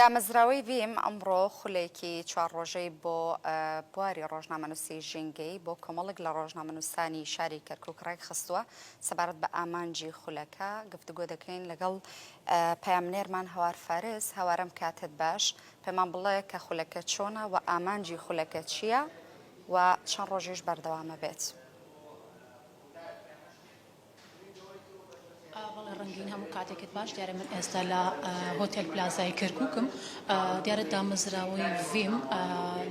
دامەزراوەی ڤیم ئەمڕۆ خولێکی چوار ڕۆژەی بۆ بواری ڕۆژنامەنووسی ژینگەیی بۆ کۆمەڵێک لە ڕۆژنامەنووسانی شاری کەرکووک ڕێکخستووە. سەبارەت بە ئامانجی خولەکە گفتوگۆ دەکەین لەگەڵ پەیامنێرمان هەوار فارس. هەوارم کاتت باش، پێمان بڵێ کە خولەکە چۆنە و ئامانجی خولەکە چییە و چەند ڕۆژیش بەردەوامە بێت؟ بەڵێ ڕەنگین هەموو کاتێکت باش دیارە من ئێستا لە هۆتێل پلازای کەرکووکم دیارە دامەزراوەی ڤیم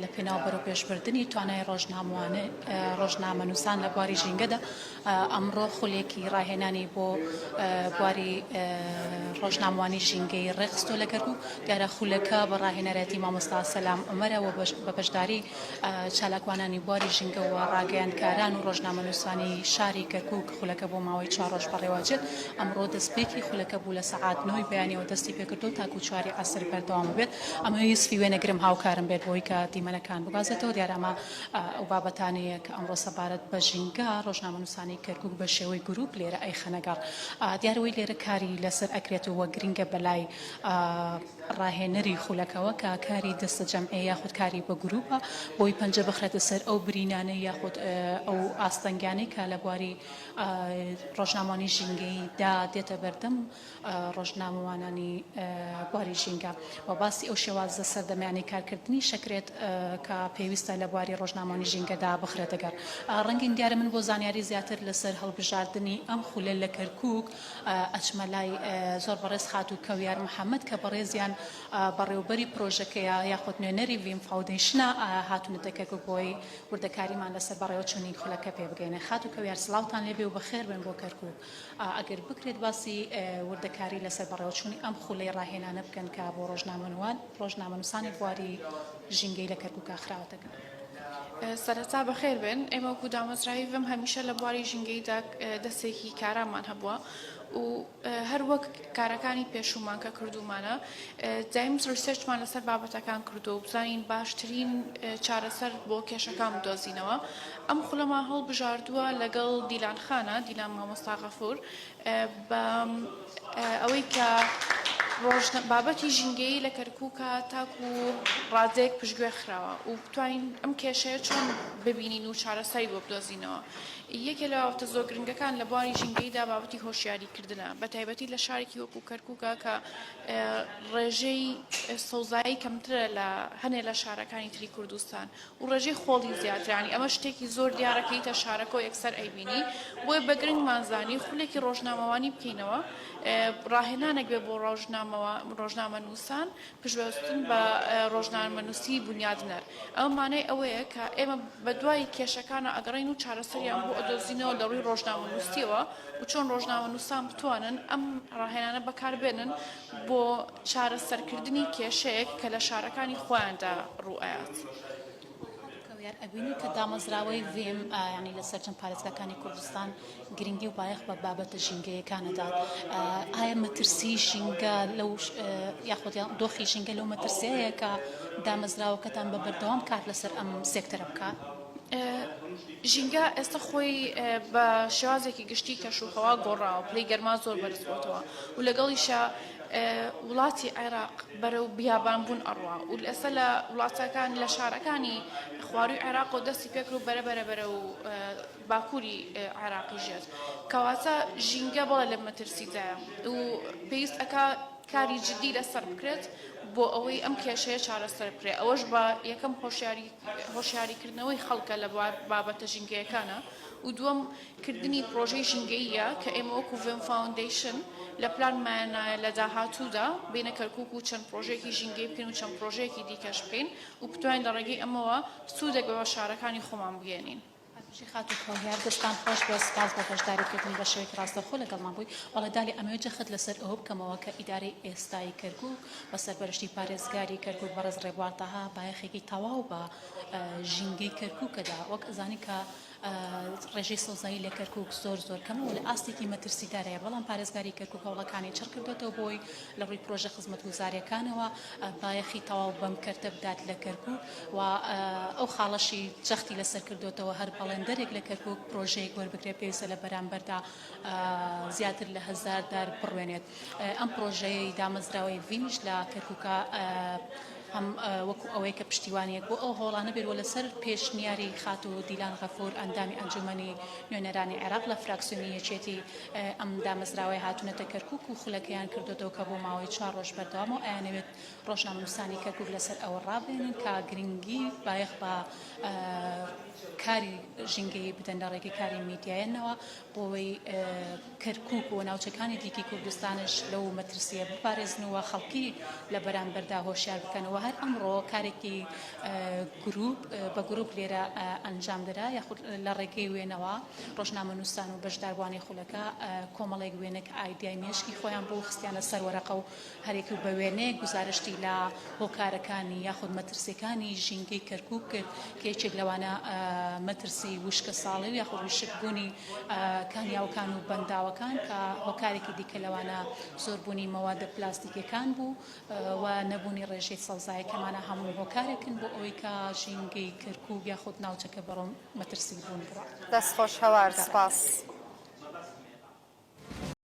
لە پێناو بەرەوپێشبردنی توانای ڕۆژنامەوانە ڕۆژنامەنووسان لە بواری ژینگەدا ئەمڕۆ خولێکی ڕاهێنانی بۆ بواری ڕۆژنامەوانی ژینگەی ڕێکخستۆ لە کەرکووک دیارە خولەکە بە ڕاهێنەرەتی مامۆستا سەلام عومەرە و بە بەشداری چالاکوانانی بواری ژینگە و ڕاگەیاندکاران و ڕۆژنامەنووسانی شاری کەرکووک خولەکە بۆ ماوەی چوار ڕۆژ بەڕێوەچێت، ئەمڕۆ دەستپێکی خولەکە بوو لە سەعات نۆی بەیانیەوە دەستی پێکردووە تاکو چواری عەسر بەردەوام بێت، ئەمەوێ یوسفی وێنەگرم هاوکارم بێت بۆی کە دیمەنەکان بگوازێتەوە، دیارە ئەمە ئەو بابەتانەیە کە ئەمڕۆ سەبارەت بە ژینگە ڕۆژنامەنووسانی کەرکووک بە شێوەی گرووپ لێرە ئەیخەنە گەڕ، دیارە ئەوەی لێرە کاری لەسەر ئەکرێت و گرنگە بەلای ڕاهێنەری خولەکەوە کە کاری دەستەجەمعیە یاخود کاری بە گروپە بۆی پەنجە بخرێتە سەر ئەو برینانەی یاخود ئەو ئاستەنگیانەی کە لە بواری ڕۆژنامەوانی ژینگەیی دا دێتە بەردەم ڕۆژنامەوانانی بواری ژینگە و باسی ئەو شێوازە سەردەمیانەی کارکردنی شەکرێت کە پێویستە لە بواری ڕۆژنامەوانی ژینگەدا بخرێتە گەڕ. ڕەنگین دیارە من بۆ زانیاری زیاتر لەسەر هەڵبژاردنی ئەم خولە لە کەرکوک ئەچمە لای زۆر بەڕێز خاتوو کەویار محەمەد کە بەڕێزیان بەڕێوبەری پرۆژەکەیە یاخود نوێنەری ڤیم فاودەیشنە هاتوونەتە کەرکوک بۆی وردەکاریمان لەسەر بەڕێوەچوونی خولەکە پێ بگەینێ. خاتوو کەویار سڵاوتان لێبێ و بەخێر بێن بۆ کەرکوک. ئەگەر بکرێت باسی وردەکاری لەسەر بەڕێوەچوونی ئەم خولەی ڕاهێنانە بکەن کە بۆ ڕۆژنامەنووان ڕۆژنامەنووسانی بواری ژینگەی لە کەرکوکا خراوەتە گەڕ. سەرەتا بەخێر بێن، ئێمە وەکو دامەزراوی ڤم هەمیشە لە بواری ژینگەییدا دەستێکی کارامان هەبووە و هەر وەک کارەکانی پێشوومان کە کردوومانە دایم research مان لەسەر بابەتەکان کردووە و بزانین باشترین چارەسەر بۆ کێشەکان بدۆزینەوە. ئەم خولەمان هەڵبژاردووە لەگەڵ دیلان خانە، دیلان مامۆستا غەفور، بە ئەوەی کە ڕۆژ بابەتی ژینگەیی لە کەرکووکە تاکو ڕادەیەک پشتگوێ خراوە و بتوانین ئەم کێشەیە چۆن ببینین و چارەسەری بۆ بدۆزینەوە. یەکێ لە بابەتە زۆر گرنگەکان لە بواری ژینگەییدا بابەتی هۆشیاریکردنە، بە تایبەتی لە شارێکی وەکو کەرکووکە کە ڕێژەی سەوزایی کەمترە لە هەنێ لە شارەکانی تری کوردستان و ڕێژەی خۆڵی زیاترە یانی ئەمە شتێکی زۆر دیارە کە یتە شارەکەو یەکسەر ئەیبینی بۆیە بە گرنگمان زانی خولێکی ڕۆژنامەوانی بکەینەوە ڕاهێنانێک بێ بۆ ڕۆژنامەوە ڕۆژنامەنووسان پشتبەستن بە ڕۆژنامەنووسی بونیادنەر ئەمە مانای ئەوەیە کە ئێمە بە دوای کێشەکانە ئەگەڕێین و چارەسەریان بۆ ئەدۆزینەوە لە ڕووی ڕۆژنامەنووسیەوە و چۆن ڕۆژنامەنووسان بتوانن ئەم ڕاهێنانە بەکاربێنن بۆ چارەسەرکردنی کێشەیەک کە لە شارەکانی خۆیاندا ڕووئەیات. کەویار ئەبینی کە دامەزراوەی ڤیم یانی لە سەرجەم پارێزگاکانی کوردستان گرنگی و بایەخ بە بابەتە ژینگەیەکان ئەدات ئایا مەترسی ژینگە لەو یاخود دۆخی ژینگە لەو مەترسیەیە کە دامەزراوەکەتان بە بەردەوام کار لەسەر ئەم سێکتەرە بکات؟ ژینگە ئێستا خۆی بە شێوازێکی گشتی کەش و هەوا گۆڕاوە، پلەی گەرما زۆر بەرز بۆتەوە و لەگەڵیشا وڵاتی عێراق بەرەو بیابان بوون ئەڕوا و ئێستا لە وڵاتەکان لە شارەکانی خوارووی عێراقەوە دەستی پێکرد و بەرە بەرە بەرەو باکووری عێراقی ژێت. کەواتە ژینگە بەڵێ لە مەترسیدایە و پێویست ئەکا کاری جدی لەسەر بکرێت بۆ ئەوەی ئەم کێشەیە چارەسەر بکرێت، ئەوەش بە یەکەم هۆشیاری هۆشیاریکردنەوەی خەڵکە لە بابەتە ژینگەیەکانە و دووەم کردنی پرۆژەی ژینگەییە کە ئێمە وەکو ڤێم فاوندەیشن لە پلانمانایە لە داهاتوودا بێینە کەرکوک و چەند پرۆژەیەکی ژینگەیی بکەین و چەند پرۆژەیەکی دیکەش بکەین و بتوانین لە ڕێگەی ئەمەوە سوودێک بە شارەکانی خۆمان بگەیەنین. بژی خاتوو کەوهیار دەستان خۆش بێت سپاس بۆ بەشداری کردن بە شێوەیەکی ڕاستەوخۆ لەگەڵمان بووی بەڵێ دالی ئەمەوێت جەخت لەسەر ئەوە بکەمەوە کە ئیدارەی ئێستای کەرکوک بە سەرپەرشتی پارێزگاری کەرکوک بەڕێز ڕێبوار تەها بایەخێکی تەواو بە ژینگەی کەرکوکەدا وەک ئەزانین کە. ڕێژەی سەوزایی لە کەرکوک زۆر زۆر کەمە و لە ئاستێکی مەترسیدارەیە، بەڵام پارێزگاری کەرکوک هەوڵەکانی چڕ کردۆتەوە بۆی لە ڕووی پرۆژە خزمەتگوزارییەکانەوە بایەخی تەواو بەم کەرتە بدات لە کەرکوک و ئەو خاڵەشی جەختی لەسەر کردۆتەوە هەر بەڵێندەرێک لە کەرکوک پرۆژەیەک وەربگرێت پێویستە لە بەرامبەردا زیاتر لە هەزار دار بڕوێنێت. ئەم پرۆژەیەی دامەزراوەی ڤیمیش لە کەرکوکە هەم وەکو ئەوەی کە پشتیوانیەک بۆ ئەو هەوڵانە بێت و لەسەر پێشنیاری خاتوو دیلان غەفور ئەندامی ئەنجومەنی نوێنەرانی عێراق لە فراکسیۆنی یەکێتی ئەم دامەزراوەیە هاتوونەتە کەرکوک و خولەکەیان کردۆتەوە کە بۆ ماوەی چوار ڕۆژ بەردەوامە و ئەیانەوێت ڕۆژنامەنووسانی کەرکوک لەسەر ئەوە ڕابێنن کە گرنگی بایەخ بە کاری ژینگەیی بدەن لە ڕێگەی کاری میدیایەنەوە بۆ ئەوەی کەرکوک و ناوچەکانی دیکەی کوردستانش لەو مەترسییە بپارێزن و خەڵکی لە بەرامبەردا هۆشیار بکەنەوە. هەر ئەمڕۆ کارێکی گروپ بە گروپ لێرە ئەنجام درا یاخود لە ڕێگەی وێنەوە ڕۆژنامەنووسان و بەشداربووانی خولەکە کۆمەڵێک وێنە کە ئایدیای مێشکی خۆیان بوو خستیانە سەر وەرەقە و هەرێک و بە وێنەیەک گوزارشتی لە هۆکارەکانی یاخود مەترسیەکانی ژینگەی کەرکوک کرد کە یەکێک لەوانە مەترسی وشکەساڵی و یاخود وشکبوونی کانیاوەکان و بەنداوەکان کە هۆکارێکی دیکە لەوانە زۆربوونی مەوادە پلاستیکیەکان بوو و نەبوونی ڕێژەی سەوزایی کەمانە هەموو هۆکارێکن بۆ ئەوەی کە ژینگەی کەرکوک یاخود ناوچەکە بەرەو مەترسی بوون بڕات. دەست خۆش هەوار سپاس.